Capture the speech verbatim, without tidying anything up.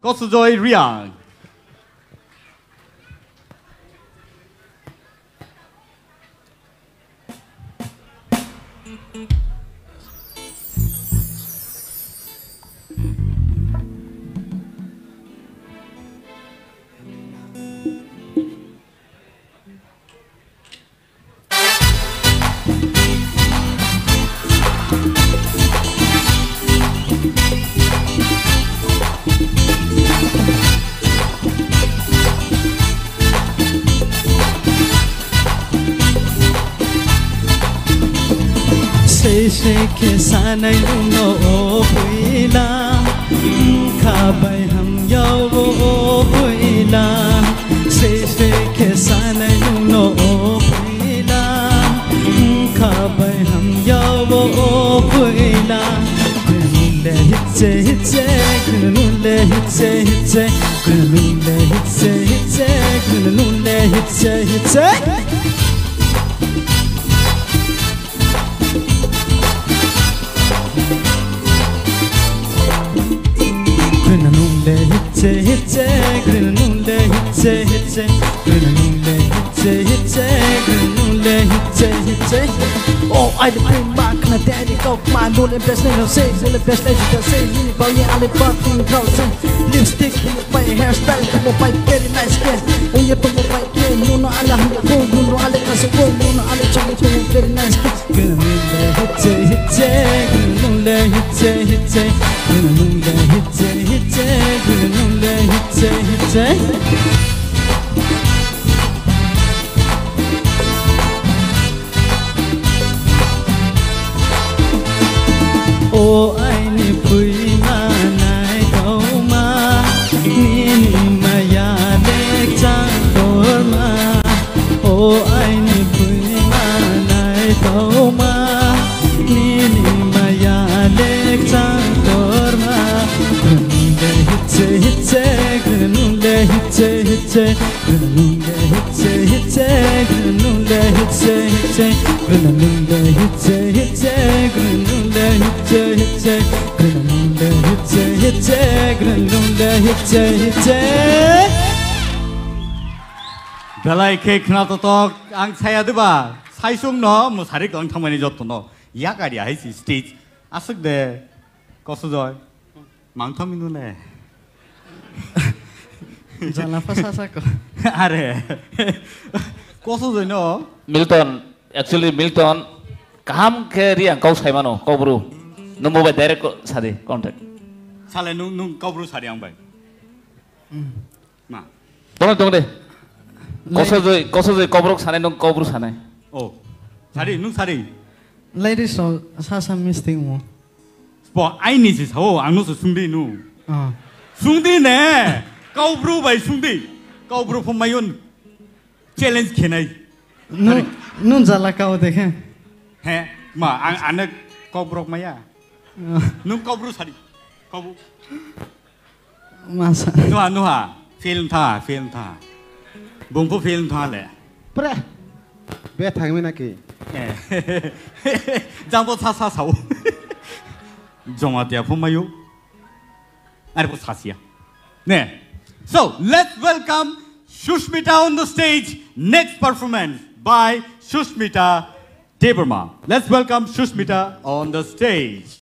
Kosujoy Riang. Sei sei khe sanai nwngno o bwila, wngkha bai hamya o bwila. Sei sei khe sanai nwngno o bwila, wngkha bai hamya o bwila. Gwnule hitse hitse, gwnule hitse hitse, gwnule hitse hitse, gwnule hitse hitse. Gwnanung le hitse hitse, gwnanung le hitse hitse, gwnanung le hitse hitse, gwnanung le hitse hitse. Oh, I the bring back na daddy go my lule best name say, lule best name say, nini bang ye ale party rau say, lipstick, my hairstyle, mo pai very nice ke, uye to mo pai ke, muno ala hande ko, muno ale kase ko, muno ale chale ko, very nice ke. Gwnanung le hitse hitse, gwnanung le hitse hitse, gwnanung le hitse hitse, gwnanung le hitse hitse. O aini phuima naithokma, nini maya lekchang torma. O aini phuima naithokma, nini maya lekchang torma. Gwnanung le hitse hitse, gwnanung le hitse hitse, gwnanung le hitse hitse, gwnanung le hitse hitse, gwnanung le hitse hitse, gwnanung le hitse hitse, gwnanung le hitse hitse, gwnanung le hitse hitse. Belai khe khna totok, ang saya diba, saisung no mwsari klang thangmani jotto no, yak ari ahai si stage, aswk de, Kosujoy, mang thangmi nule. Jana pha sa sa ko. Are, Kosujoy no. Milton, actually Milton, kaham khe ri ang kok sai mano, kok bru. Nwng bo bai direct ko sadi, contact. Sale nwng, nwng kok bru sadi ang bai. Ma. Tong, tong de. Ladies. Kosujoy, Kosujoy, kobrok sanai, nwng kobru sanai. Oh. Sari, nwng sari. Ladies rok sa sa mistake mo. Bo, aini se sao, ang no se sungdi nu. Ah. Sungdi ne. Kobru bai sungdi. Kobru pho mayun. Challenge khenai. Nu, sari. Nu jala kao dekhe. He, ma, ang, ane kobrok maya. Ah. Nwng kobru sari. Kobru. Masa. Nuha, nuha. Film tha, film tha. Bungphu film tha le. Pre. Be thangmi naki. Eh. Jangbo sa sa sao. Joma tia phu mayu. Are bo sasia. Ne. So, let's welcome Sushmita on the stage. Next performance by Sushmita Debbarma. Let's welcome Sushmita on the stage.